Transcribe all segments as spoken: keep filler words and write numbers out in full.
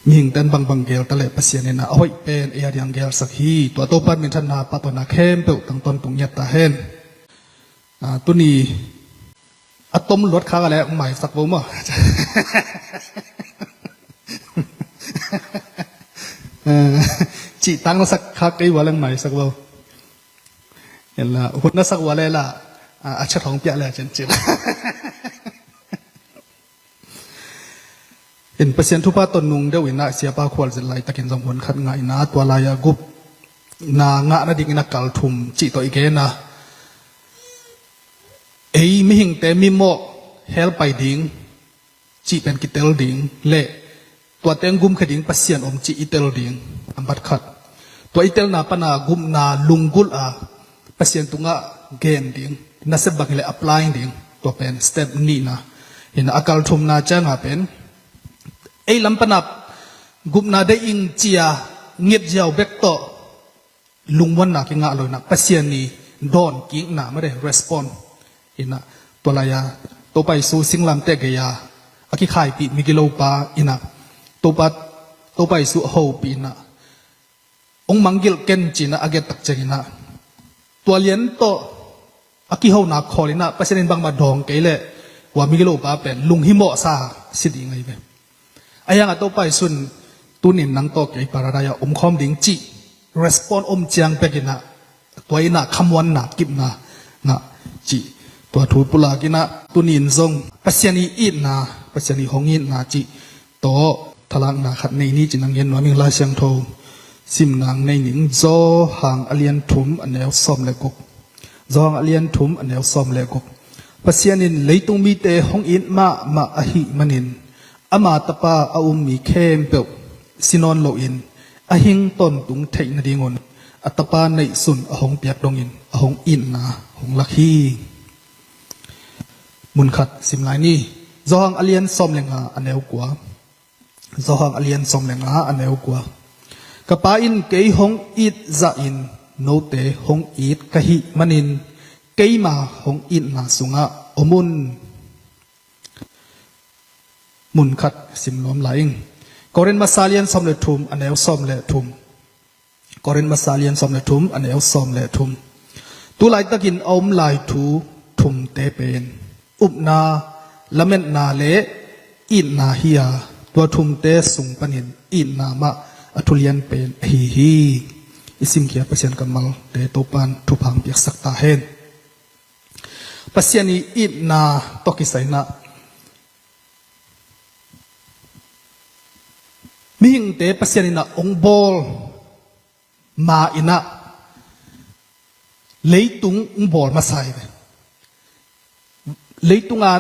Mihingte'n bangbang geel ta leh Pasian in a hoih pen ei a diang geelsak hi. Tua Topa'n minthanna, pahtawina khempeuh tangtawn tung ngiat ta hen. Ah, tuni a tom luat khak a leh maisak vo maw. Cih tang na sak khak kei ua leng maisak vo. Ella hun na sak ua leh la, ah, a chat hong piak leh cin cin. In Pasian thupha tawh nung deuh in a, Siapa Khualzin laitakin zong hun khat ngah in a, tua lai-a gupna ngah nadingin a kal thum cih tawh i gen a, ei mihingte mimawh hell pai ding cih pen kitel ding leh tua teng gumkhia ding Pasian om cih i tel ding, nambat khat. Tua i telna pan a gupna lunggulh a Pasian tungah gen ding, nasep bang hi leh apply ding, tua pen step nihna. In a kal thumna ciang a pen ei lam pan a gupna deih ing ci-a nget ziau bek tawh lungmuanna kingah lo in a, Pasian i dawnkikna, mah de, respond. In a, tua lai-a Topa Jesu singlamteh gei-a a kikhaipih migilopa in a, Topa, Topa Jesu a hopih in a, hong mangngilh ken ci-in a a gen tak ciangin a, tua lian tawh a kihona khawl in a, Pasian in bangmah dawng kei leh ua migilopa pen lunghimawhsa si ding ahi ve. Ahi hang a Topa Jesu in tuni in nang tawh kei Paradise ah omkhawm ding cih respond om ciang bek in a, tua in a khamuanna, kipna ngah cih, tua thu pulak in a, tuni in zong Pasian i itna, Pasian i hong itna cih tawh thalakna khat nei ni ci-in hong gen nuam ing. Lai Siangtho simna nei ning. Johan a lian thum, a neu sawm le guk. Johan a lian thum, a neu sawm le guk. Pasian in leitung mite hong it mahmah ahih manin ama Tapa a um mi khempeuh si nawn loin a hing tawntung theih nadingun a Tapa neihsun a hong piak dongin a hong itna hong lak hi. Mun khat sim lai ni. Johan a lian sawm le nga, a neu kua. Johan a lian sawm le nga, a neu kua. Ka Pa in kei hong it zahin note hong it ka hih manin keima hong itna sungah om un. Mun khat sim nuam lai ing. Korin masa lian sawm le thum, a neu sawm le thum. Korin masa lian sawm le thum, a neu sawm le thum. Tu laitakin a om lai thu thumte pen upna, lametna le itna hi a, tua thumte sung panin itna mah a thulian pen ahi hi. I simkhia Pasian kammalte Topa'n thupha hong piaksak ta hen. Pasian i itna tawh kisai in a, mihingte Pasian in a hong bawl ma in a, leitung hong bawl masa hi ve. Leitung a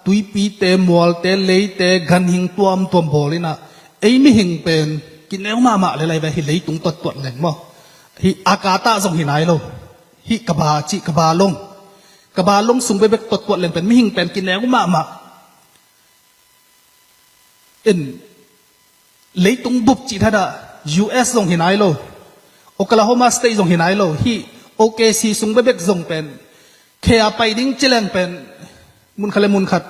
tuipite, mualte, leite, ganhing tuamtuam bawl in a, ei mihing pen kineu mahmah lel ahi ve, hih leitung tuattuat leng maw. Hih a ka tah zong hi nai lo. Hih ka ba cih, ka ba long, ka ba long sung bekbek tuattuat leng pen mihing pen kineu mahmah. In leitung bup cih thadah, U S zong hi nai lo, Oklahoma State zong hi nai lo, hih O K C sung bekbek zong pen, khe a pai ding ci leng pen mun khat le mun khat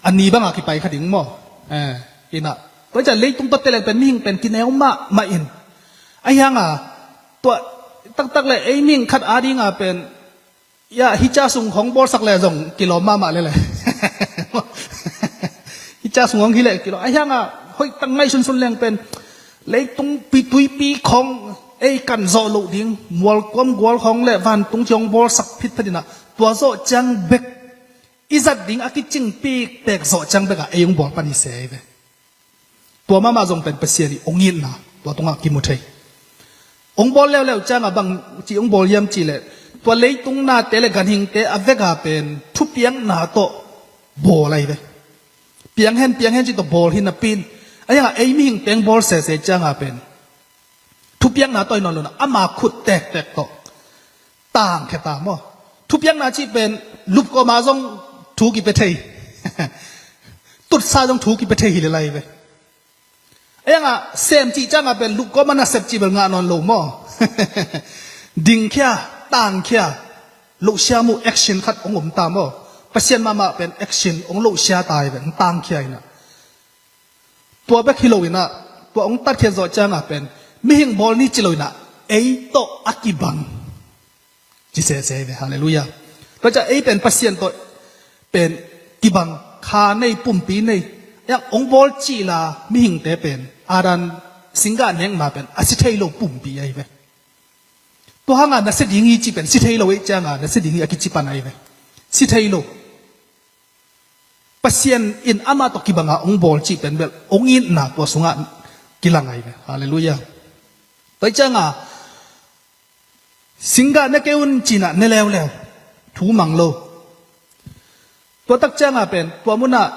a ni banga kipai kha ding maw. Eh, in a, tua hi ciang leitung tuatte leng pen mihing pen kineu mahmah in. Ahi hang a, tua taktak le ei mihing khat ading a pen, ya, hih ca sung hong bawlsak le zong kilawm mahmah lel e. Hih ca sung hong hi leh kilawm. Ahi hang a, hoih tak ngaihsunsun leng pen, leitung pi tuipi khawng ei kan zawh loh ding, mualkuam gual khawng le vantung ci hong bawlsak phitphet in a, tua zawh ciang bek i zat ding a kicingpik pek zawh ciang bek a ei hong bawl pan hi se hi ve. Tua mahmah zong pen Pasian i hong itna tua tungah kimu thei. Hong bawl leuleu ciang a bang ci hong bawl hiam cih leh, tua leitung nate le ganhingte a vek a pen thupiakna tawh bawl ahi ve. Piang hen, piang hen cih tawh bawl hi napi in, ahi hang a ei mihingte hong bawl sese ciang a pen thupiakna tawh hi nawn lo in a, ama khut tektek tawh tangkhia ta maw. Thupiakna cih pen lupkawm a zong thu kipia thei, tutsa zong thu kipia thei hi lel ahi ve. Ahi hang a sem cih ciang a pen lupkawm a nasep cih bel ngah nawn lo maw. Dingkhia, tangkhia, lohsiam uh action khat hong om ta maw. Pasian mahmah pen action hong lohsia ta hi ve, hong tangkhia in a. Tua bek hi lo inah, tua hong tatkhiat zawh ciangah pen mihing bawl ni ci lo inah, ei tawh a kibang ci sese ve. Halleluiah. Tua ciah ei pen Pasian tawh pen kibang, kha nei, pumpi nei. Eng hong bawl cih la mihingte pen Adam singgah nekna pen a si thei lo pumpi ahi ve. Tua hanga na si ding hi cih pen si thei lo ei cianga na si ding hi a kici pan ahi ve. Si thei lo. Pasian in amah tawh kibanga hong bawl cih pen bel hong itna tua sungah kilang ahi ve. Halleluiah. Tua hi cianga singgah ne kei un cinah ne leuleu, thu mang lo. Tua tak cianga pen tua munah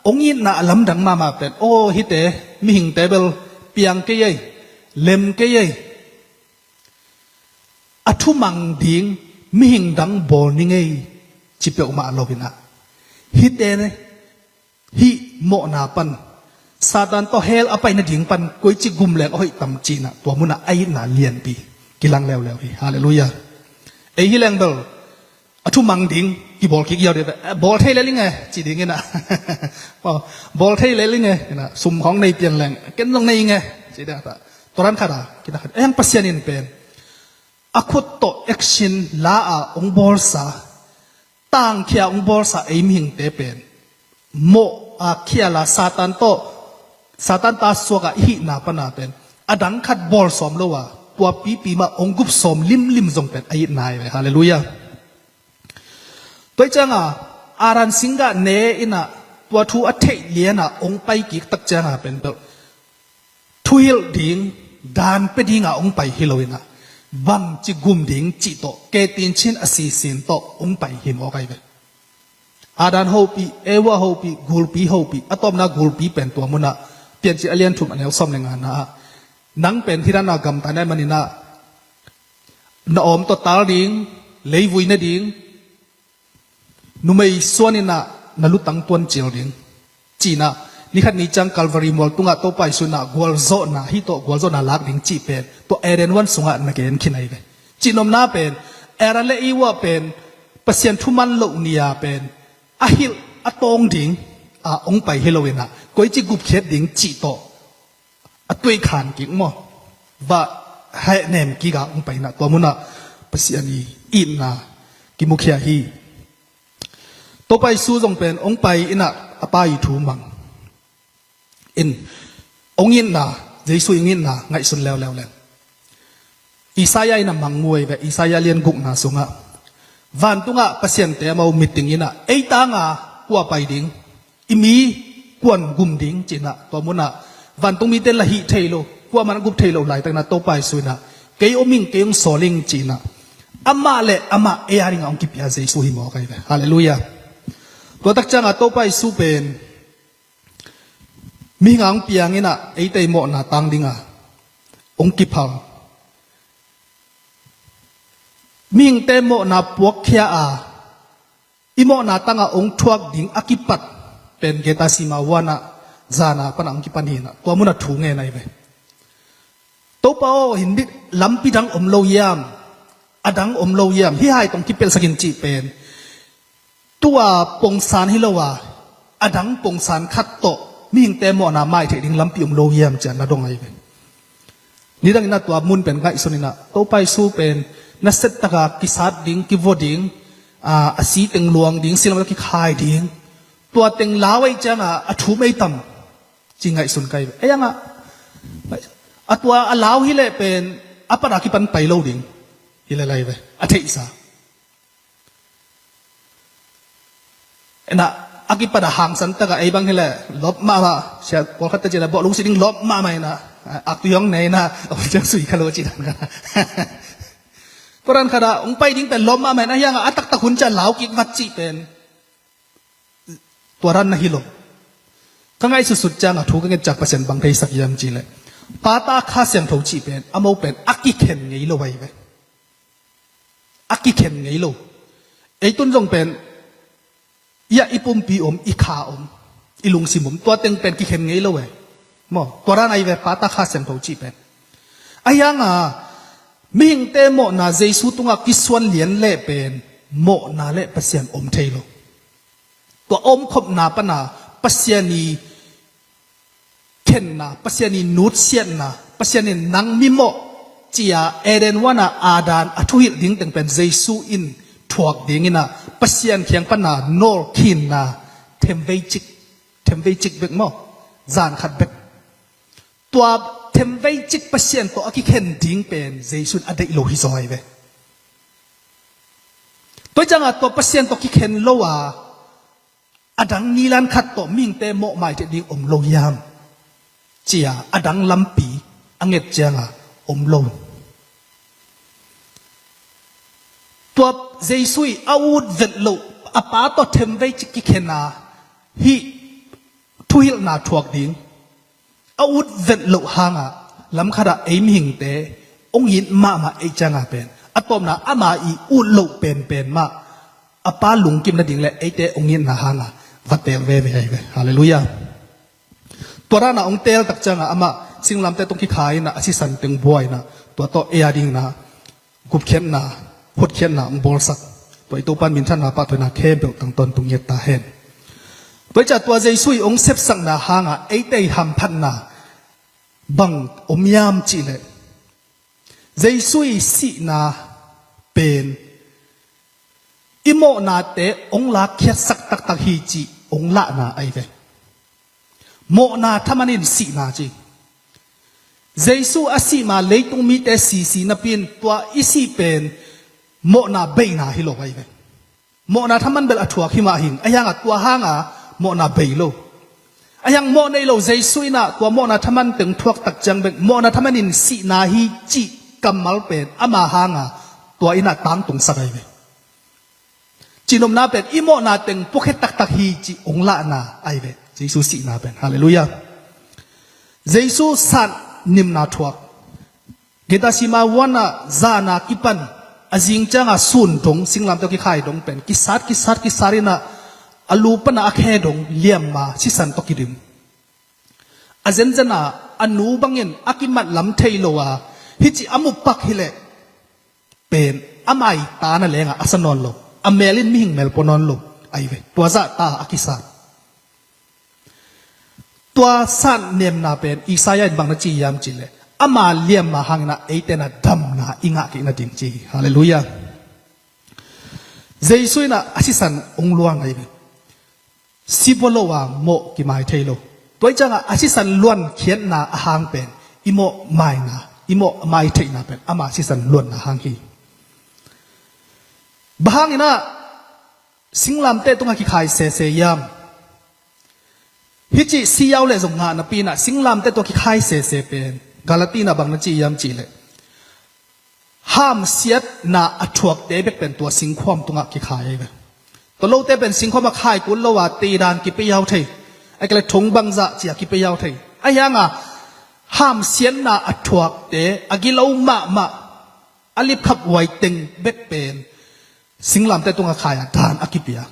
hong itna a lamdang mahmah pen, aw hihte mihingte bel piang kei ei, lem kei ei, a thumang ding mihing dang bawl ni ngei ci peuhmah lo inah, hihte hih mawhna pan, Satan tawh hell a pai nading pan koici gum leng a hoih tam cinah tua munah a itna lianpi kilang leuleu hi. Halleluiah. Ei hi leng bel a thumang ding kibawl kik iau ding, bawl thei lel inge ci ding inah, bawl thei lel inge inah, sum khawng nei pian leng ken zong nei inge ci ding a ta. Tua ran khata kita khat eng Pasian in pen a khut tawh action la a hong bawlsa, tangkhia hong bawlsa ei mihingte pen mawh a khiala Satan tawh, Satan ta suaka i hihna pana pen a dang khat bawl sawm lo a, tua pipi mah hong gup sawm limlim zong pen a itna ahi ve. Halleluiah. Tua hi cianga Adam singgah ne inah tua thu a theih lianah hong pai kik tak cianga pen bel thuhilh ding, daan pia dinga hong pai hi lo inah, bangci gum ding cih tawh, kei tinchin a sisin tawh hong pai hi mawk ahi ve. Adam hopih, Eva hopih, gulpi hopih, a tawpna gulpi pen tua munah Piancil a lian thum a neu sawm le ngana ah, nang pen hih dana gamta nai maninah na awm tawh tal ding, leivui ne ding, numei suan inah na lutang tuancil ding cinah, nikhat ni ciang Calvary mual tungah Topa Jesu inah gualzawhna, hih tawh gualzawhna lak ding cih pen tua Eden huan sungah na gen khin ahi ve. Cihnopna pen Adam le Eva pen Pasian thuman loh ni-a pen a hilh a tawng ding a hong pai hi lo inah, koici gupkhiat ding cih tawh a tuaikhan kik maw, va hehnem kika hong pai inah tua munah Pasian i itna kimukhia hi. Topa Jesu zong pen hong pai inah a Pa i thu mang in, hong itna, Jesu i hong itna ngaihsun leuleu leng Isaiah inah mangmu ahi ve. Isaiah lian gukna sungah vantungah Pasiante a mau meeting inah ei tanga kua pai ding, i mi kuan gum ding cinah tua munah vantung mite la hih thei lo, kuaman a gup thei lo laitakinah Topa Jesu inah kei om ing, kei hong sawl ing cinah amah le amah ei a dingah hong kipia Jesu hi mawk ahi ve. Halleluiah. Tua tak cianga Topa Jesu pen mihing a hong piang inah eite i mawhna tang dinga hong kiphal, mihingte mawhna puakkhia a i mawhna tangah hong thuak ding a kipat pen Gethsemane huanah zana panah hong kipan hinah tua munah thu ngen ahi ve. Topa aw, hindih lampi dang om lo hiam? A dang om lo hiam? Hih hai tawh hong kipelhsak in cih pen tua pongsan hi lo a, a dang pongsan khat tawh mihingte mawhna mai theih ding lampi om lo hiam ciah na dong ahi ve. Nidang inah tua mun pen ngaihsun inah Topa Jesu pen nasettaka kisat ding, kivua ding, a, a si teng luang ding, si lamah kikhai ding, tua teng lau ei cianga a thum ei tam ci ngaihsun kai ve. Ei angah a tua a lau hileh pen a patah kipan pai lo ding hileh lai ve a theihsa. Ena a kipat a hangsan taka ei bang hileh lop mahmah, sia pawlkhat ta cina bawh lungsi ding lop mahmah ina, aktu yong ne ina, om ciang sui kha lo cina. Tua ran khata hong pai ding pen lop mahmah ina, hianga a taktak hun ciang lau kik vat cih pen tua ran na hi lo. Ka ngaihsutsut cianga thu ka nget ciang Pasian bang theisak hiam cihleh, Pa, Ta, Kha Siangtho cih pen a mo pen a kikhen ngei lo ahi ve. A kikhen ngei lo. Ei tun zong pen i ah i pumpi om, i kha om, i lungsim om, tua teng pen kikhen ngei lo e. Maw, tua dan ahi ve, Pa, Ta, Kha Siangtho cih pen. Ahi hanga mihingte mawhna Jesu tungah kisuan lian leh pen mawhna le Pasian om thei lo. Tua omkhopna pana Pasian i kikhenna, Pasian i nutsiatna, Pasian in nang mimawh ci-a Eden huan ah Adam a thuhilh ding teng pen Jesu in thuak dingin ah Pasian kiang pana nawlkhinna themvei cik, themvei cik bek maw, zan khat bek. Tua themvei cik Pasian tawh a kikhen ding pen Jesu in a deih lo hi zaw hi ve. Tua ciangah tua Pasian tawh kikhen lo a, a dang nilan khat tawh mihingte mawhmai theih ding om lo hiam ci-a a dang lampi a nget ciangah om lo. Tua Jesu i a ut vet loh, a Pa tawh themvei cik kikhen a, hih thuhilhna thuak ding a ut vet loh hangah lamkhatah ei mihingte hong it mahmah ei ciangah pen a tawpna ama i ut loh penpen mah a Pa lungkim nading le eite hong itna hangah va teel veve ahi ve. Halleluiah. Tua dana hong teel tak ciangah amah singlamteh tungah kikhai inah a sisan teng buai inah tua tawh ei a dingin ah gupkhiatna, hotkhiatna hong bawlsak. Tua i Topan minthanna, pahtawina khempeuh tangtawn tung ngiat ta hen. Tua i ciah tua Jesu i hong sepsakna hangah eite i hamphatna bang om hiam cihleh, Jesu i sihna pen i mawhnate hong lakkhiatsak taktak hi cih hong lahna ahi ve. Mawhna thaman in sihna ci. Jesu a sih ma leitung mite sisi napi in tua i sih pen mawhna beina hi lo ahi ve. Mawhna thaman bel a thuak hi mah hing, ahi hangah tua hangah mawhna bei lo. Ahi hang mawh nei lo Jesu inah tua mawhna thaman teng thuak tak ciang bek mawhna thaman in sihna hi cih kammal pen ama hangah tua inah tangtungsak ahi ve. Cihnopna pen i mawhna teng puakhe taktak hi cih hong lahna ahi ve. Jesu sihna pen. Halleluiah. Jesu sat nimna thuak. Gethsemane huan ah zana kipan a zing ciangah sun dong, singlamteh tungah kikhai dong pen kisat, kisat, kisat inah a lu pana a khe dong liamma sisan tawh kidim. A zenzen a a nu bangin a kimat lam thei lo a, hih ci a mupak hileh pen ama i ta na lengah a sa nawn lo, a mel in mihing mel pua nawn lo ahi ve. Tua zah ta a kisat. Tua sat nemna pen Isaiah in bang na ci hiam cihleh ama liamma hangin ah eite in ah damna i ngah kei nading ci hi. Halleluiah. Jesu in ah a sisan hong luang ahi ve. Si vua lo a mawh kimai thei lo. Tua i ciangah a sisan luankhiatna a hang pen i mawh maina, i mawh mai theihna pen ama sisan luanna hang hi. Bang hangin ah singlamteh tungah kikhai sese hiam? Hih ci si yau leh zong ngah napi in ah singlamteh tungah kikhai sese pen Galati in ah bang na ci hiam cihleh hamsiatna a thuakte bek pen tua singkhuam tungah kikhai ahi ve. Tua lote pen singkhuam ah khai kul lo a teidan kipia thei, a kile thong bangzah cia kipia thei. Ahi hangah hamsiatna a thuakte a gilo mahmah a lipkhap huai teng bek pen singlamteh tungah khai a dan a kipia.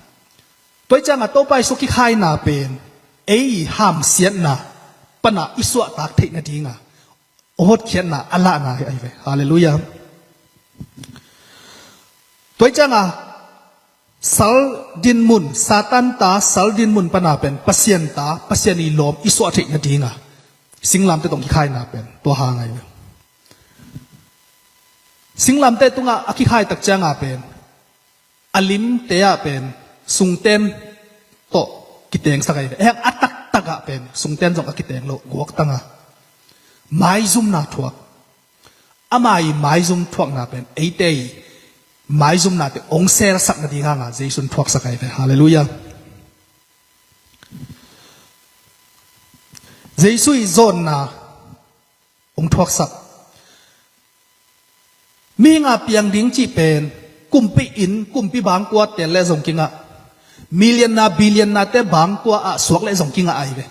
Tua i ciangah Topa Jesu kikhaina pen ei hamsiatna panah i suahtak theih nadinga hotkhiatna a lahna hi ahi ve. Halleluiah. Tua i ciangah sal dinmun, Satan ta sal dinmun pana pen Pasian ta, Pasian i lawm i suah theih nadinga singlamteh tungah kikhaina pen tua hang ahi ve. Singlamteh tungah a kikhai tak ciangah pen a limte ah pen sungten tawh kitengsak ahi ve. Ahi hang a taktak ah pen sungten zong a kiteng lo, guaktang a maizumna thuak. Ama i maizum thuakna pen eite i maizumnate hong selsak nading hanga Jesu in thuaksak ahi ve. Halleluiah. Jesu i zawnna hong thuaksak. Mihing a piang ding cih pen kumpi inn, kumpi bangkua tel leh zong kingah, million-na, billion-nate bangkua ah suak leh zong kingah ahi ve.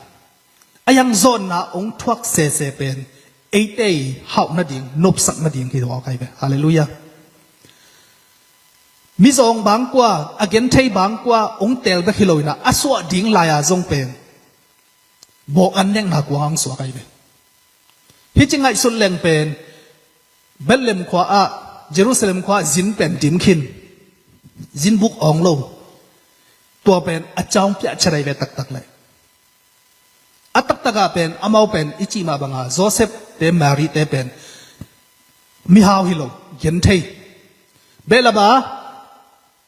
Ahi hang zawnna hong thuak sese pen eite i hauh nading, nopsak nading hi dawk ahi ve. Halleluiah. Mizawng bangkua, a genthei bangkua hong tel bek hi lo in ah a suah ding lai-a zong pen bawk an nekna kuang hong suak ahi ve. Hih ci ngaihsut leng pen Bethlehem khua ah, Jerusalem khua ah zin pen dim khin, zinbuk awng lo. Tua pen a caung piah ciat ahi ve taktak leh. A taktak takah pen amau pen i cih mah banga Joseph te, Mary te pen mihau hi lo, genthei. Behlap a,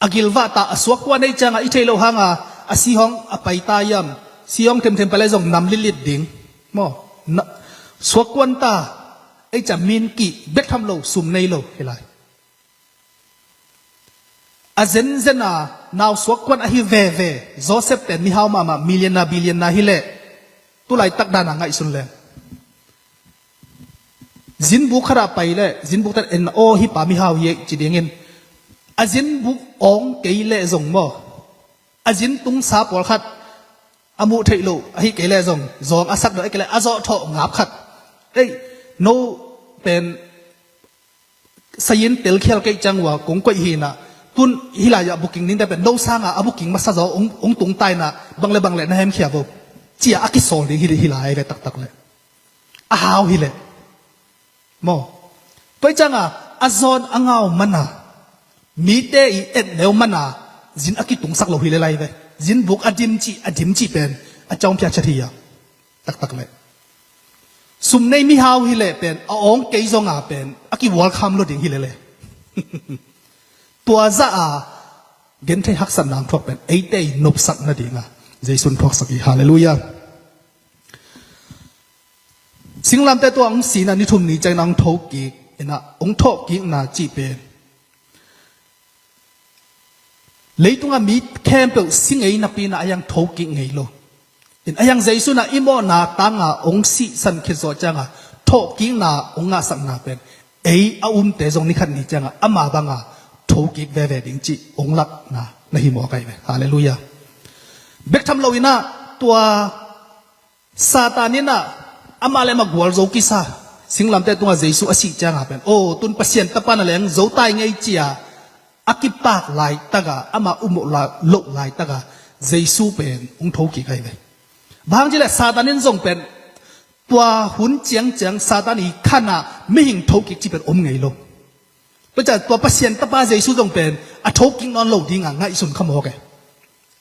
a gilvah ta, a suakkuan ei cianga i theih loh hanga a sihong a pai ta hiam? Sihong themthem pai le zong nam litlit ding maw? Na, suakkuan ta, ei ciang min kih, bek tham lo, sum nei lo hi lai. A zenzen a nau suakkuan ahi veve Joseph pen mihau mahmah, millionaire, billionaire hi leh tulaitak dana ngaihsun leng, zinbuk khatah pai leh zinbuk tan en, aw, hih pa mihau hi ei ci dingin, a zinbuk awng kei leh zong maw, a zin tungsa pawlkhat a muh theih loh ahi kei leh zong, zawng a sak deuh ahi kei leh a zawh thawh ngap khat. Ei, no pen sayin telkhial kei ciang ua kong koih hinah, tun hih lai-ah booking dingte pen no sanga a booking masa zaw hong, hong tung ta inah, bang le bang le na hemkhia vo, cia a kisawl ding hi, hi lai ve taktak leh. A hau hi leh maw? Tua i cianga a zawn a ngau mana, mite i et neu mana zin a kitungsak lo hi leh lai ve. Zinbuk a dim cih, a dim cih pen a caung phiat ciat hi a, taktak leh. Sum nei mihau hi leh pen a awng kei zonga pen a kivualkham lo ding hi leh le. Tua zah a genthei haksatna hong thuak pen eite i nopsak nadinga Jesu in thuaksak hi. Halleluiah. Singlamteh tua hong sina ni thum ni ciangin hong thokik inah, hong thawhkikna cih pen leitungah mi khempeuh si ngei napi inah a hiang thokik ngei lo. In a hiang Jesu inah i mawhna tanga hong sihsan khit zawh cianga thawhkikna hong ngahsakna pen ei a umte zong nikhat ni cianga ama banga thokik veve ding cih hong lakna na hi mawk ahi ve. Halleluiah. Bek tham lo inah tua Satan inah amah le amah gualzo kisa, singlamteh tungah Jesu a sih cianga pen, aw, tun Pasian Tapa na leng zo tai ngei cia a kipak laitaka, ama um loh laitaka Jesu pen hong thokik ahi ve. Bang hang cileh Satan in zong pen tua hun ciangciang Satan i khanah mihing thokik cih pen om ngei lo. Tua ciah tua Pasian Tapa Jesu zong pen a thokik nawn lo dinga ngaihsun kha mawk e.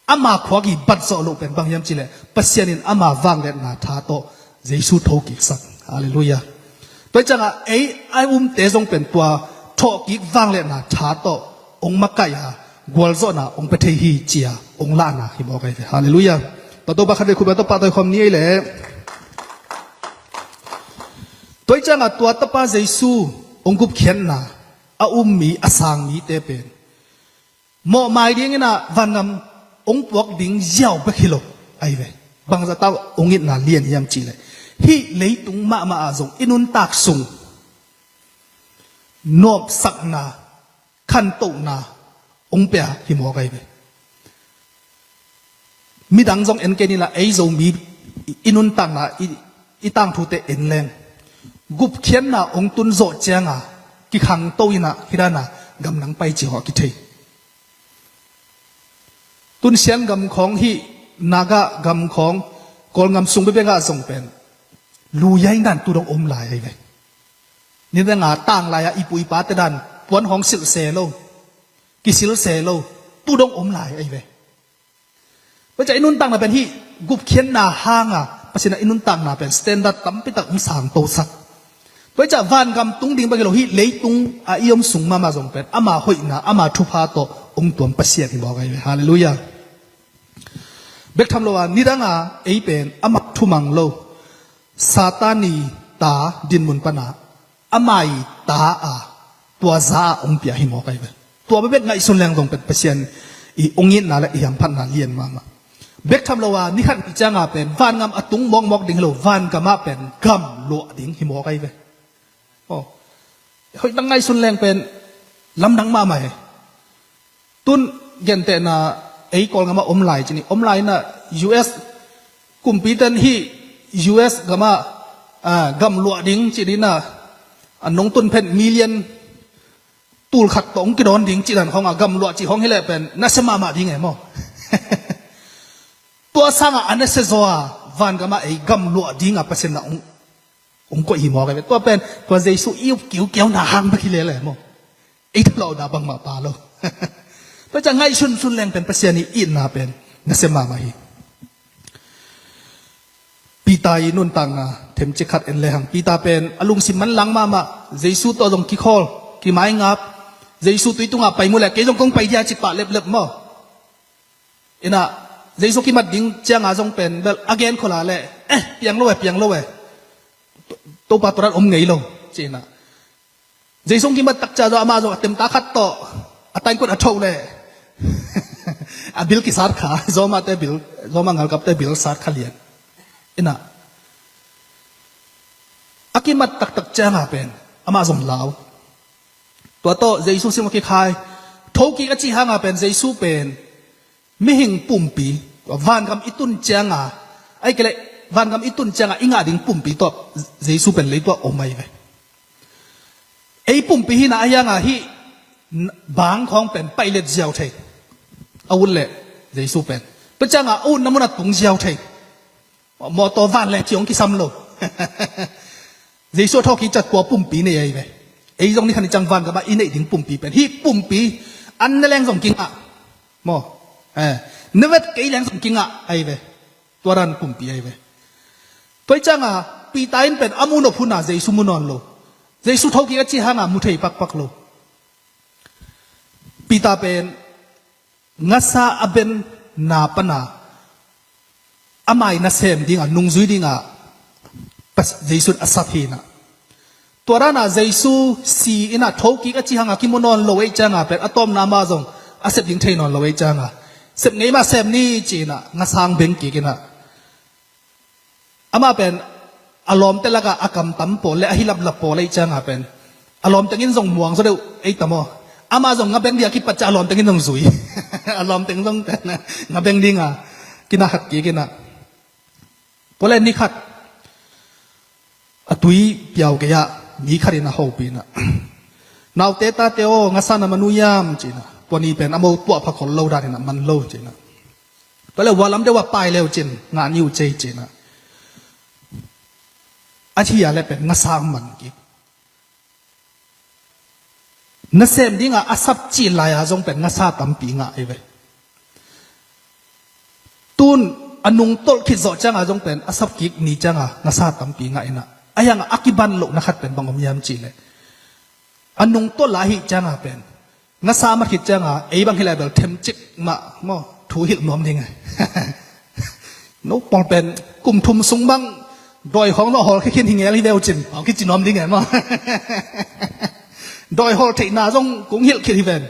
Ama khuak i bat zawh loh pen bang hiam cileh Pasian in ama vangliatna tha tawh Jesu thokiksak. Halleluiah. Tua ciangah ei a umte zong pen tua thawhkik vangliatna tha tawh hong makaih a, gualzawhna hong pia thei hi cia hong lahna hi mawk ahi ve. Halleluiah. Tua Topa khat vei khut beng tawh pahtawi khawm ni ei leh. Tua ciangah tua Tapa Jesu hong gupkhiatna a um mi, a sang mite pen mawhmai dinginah vangam hong puak ding ziau bek hi lo ahi ve. Bangzah tawh hong itna lian hiam cihleh, hih leitung mahmah ah zong i nuntak sung nuamsakna, khantohna hong pia hi mawk ahi ve. Midang zong en kei ni la, ei Zomi i nuntakna, i, i tangthute en leng, gupkhiatna hong tun zawh cianga kikhangto inah hih dana gamdang pai cih hawh a kithei. Tun Sian gam khawng, hih Naga gam khawng, Kawlgam sung bekbek ah zong pen luyaina dan tu dong om lai ahi ve. Nidanga tanglai-ah i pu i pate dan puan hawng silh se lo, kisil se lo, tu dong om lai ahi ve. Tua ciah i nuntakna pen hih gupkhiatna hanga Pasian ah i nuntakna pen standard tampitak hong sangtosak. Tua ciah vangam tung ding bek hi lo, hih leitung a i om sung mahmah zong pen ama hoihna, ama thupha tawh hong tuam Pasian hi mawk ahi ve. Halleluiah. Bek tham lo a, nidanga ei pen ama thumang lo, Satan i ta dinmun pana ama i ta a, tua za a hong pia hi mawk ahi ve. Tua bekbek ngaihsun leng zong pen Pasian i hong itna le i hamphatna lian mahmah. Bek tham lo a, nikhat ni cianga pen vangam a tung mawkmawk ding hi lo, vangam ah pen gam luah ding hi mawk ahi ve. Aw, hoih tak ngaihsun leng pen lamdang mahmah hi. Tun gentehna ei Kawlgam ah om lai ci ni, om lai inah U S kumpiten hih U S gam ah, ah, gam luah ding ci ni inah, a nong tun phen million tul khat tawh hong kidawn ding cih dan khawngah gam luah cih khawng hileh pen nasia mahmah ding e maw? Tua sangah a nasia zaw a, vangam ah ei gam luah dinga Pasian na hong, hong koih hi mawk ahi ve. Tua pen tua Jesu i up kiukiauna hang bek hi lele maw? Ei thalawhna bangmah pha lo. Tua ciah ngaihsunsun leng pen Pasian i itna pen nasia mahmah hi. Peter i nuntakna themcik khat en lehang, Peter pen a lungsim manlang mahmah, Jesu tawh zong kikhawl, kimaingap, Jesu tui tungah pai mu leh kei zong kong pai dia ci pah leplep maw. Inah, Jesu kimat ding cianga zong pen bel a gen khol a leh, eh, piang lo e, piang lo e, Topa, tua dan om ngei lo, ci inah. Jesu kimat tak cia zong amah zong a temta khat tawh a taingkut a thoh leh a bil kisat kha, Roma te bil, Roma ngalkapte bil sat kha lian. Inah, a kimat taktak cianga pen amah zong lau. Tua tawh Jesu sing a kikhai, thokik a cih hanga pen Jesu pen mihing pumpi, vangam i tun cianga, ahih kei leh vangam i tun cianga i ngah ding pumpi tawh Jesu pen leitungah om ahi ve. Ei pumpi hina a hianga hih bang khawng pen pailet ziau thei. A ut leh Jesu pen, tua cianga a utna munah tung ziau thei. Mawtaw van le ci hong kisam lo. Jesu a thawhkik ciang tua pumpi nei ahi ve. Ei zong ni khat ni ciang vangamah i neih ding pumpi pen, hih pumpi an ne leng zong kingah. Maw, eh, ne vet kei leng zong kingah ahi ve. Tua dan pumpi ahi ve. Tua hi cianga Peter in pen a muh nop huna Jesu mu nawn lo. Jesu thokik a cih hanga mu thei pakpak lo. Peter pen ngasa a benna pana amah i nasem dinga, nungzui dinga Pas-, Jesu in a sap hi inah. Tua dana Jesu si inah thokik a cih hanga kimu nawn lo ei cianga pen a tawpna amah zong a sep ding thei nawn lo ei cianga, sep ngei mah sem ni ci inah ngasa hong beng kik inah. Amah pen a lawmte lakah a kamtam pawl le a hilaplap pawl ei cianga pen a lawmteng in zong muang zaw deuh ei ta maw. Amah zong nga beng dia kipat ciah a lawmteng in zong zui. A lawmteng zong pen nga beng dinga kina khat kik inah. Tua leh ni khat a tui piau kei ah mi khat in a hopih inah, naute tate aw, ngasa na man uh hiam ci inah. Tua ni pen a mo tuahpha khol lo dan inah man lo ci inah. Tua leh vualam deuh ah pai leu cin ngah ni uh cei ci inah. A thia leh pen ngasa hong man kik. Nasem dinga a sap cil lai-a zong pen ngasa tampi ngah ahi ve. Tun a nungtolh khit zawh cianga zong pen a sap kik ni cianga ngasa tampi ngah inah. A hianga a kiban lohna khat pen bang om hiam cihleh, a nungtolh a ahih cianga pen ngasa a mat khit cianga ei bang hi lai bel themcik mah maw thu hilh nuam ding e. No pawl pen kum thum sung bang dawi hong lo hawl khikhin hi ngel hi veu cin hong kici nuam ding e maw. Dawi hawl theihna zong kong hilh khit hi ven.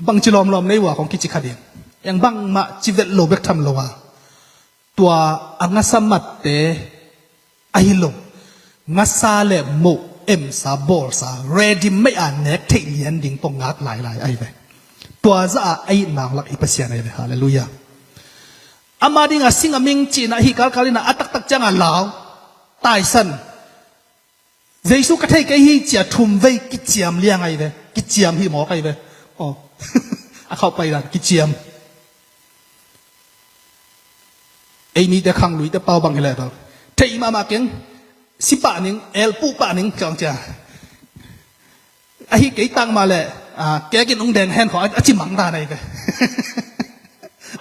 Bangci lawmlawm nei uh a hong kici kha ding. Eng bangmah ci velh lo bek tham lo a. Tua a ngasa matte ahi lo, ngasa le moh emsa bawlsa ready made a nek theih lian ding tawh ngak lailai ahi ve. Tua zah a a itna hong lak i Pasian ahi ve. Halleluiah. Ama dinga sing a ming cihna ahi kalkal inah a taktak cianga lau, taisan. Jesu ka thei kei hi cia thum vei kiciam liang ahi ve. Kiciam hi mawk ahi ve. Aw. A khauh pai dan kiciam. Ei mite khangluite pau bang hi leh bel thei mahmah keng. Si pah ning, el puh pah ning kiang cia. Ahi kei tang mah leh, ah, kekin ung deng hen kho a ci mang dan ahi ve.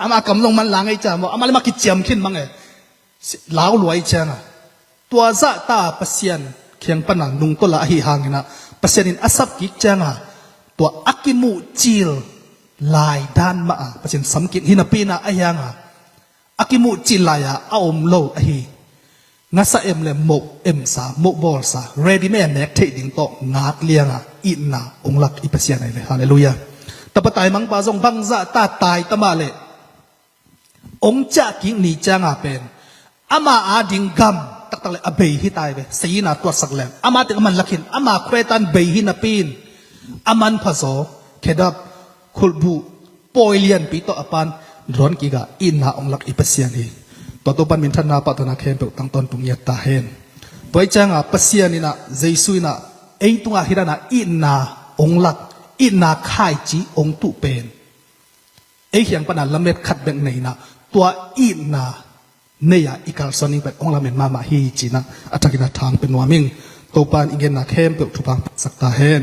Ama kam zong man lang ei cia maw, ama le ma kiciam khin mang e. Lau luai cianga tua zahta Pasian kiang pana nungtolh a ahi hanginah Pasian in a sap kik cianga tua a kimuh cil lai dan mah a Pasian sam kik hi napi inah a hianga a kimuh cil lai-a a om lo ahi ngasa em le moh emsa, moh bawlsa ready made a nek theih ding tawh ngak lianga itna ong lak i Pasian ahi ve. Halleluiah. Tapa taimangpa zong bangzahta tai ta mah leh ong ciah kik ni cianga pen ama ading gam taktak le a bei hi tai ve. Seina tuatsak leng ama teng a man lakhin ama khuetan bei hi napi in a manpha zaw, khedap, khulhbuh, pawi lianpi tawh a pan dawn kikah itna ong lak i Pasian hi. Tua Topan minthanna pahtawina khempeuh tangtawn tung ngiat ta hen. Tua hi cianga Pasian inah Jesu inah ei tungah hih dana itna ong lak, itna khaici ong tuh pen ei kiang pana lamet khat bek nei inah tua itna nei-a i kalsuan ding pen ong lamen mahmah hi cinah a thakin a thang pe nuam ing. Topan i genna khempeuh thupha sak ta hen.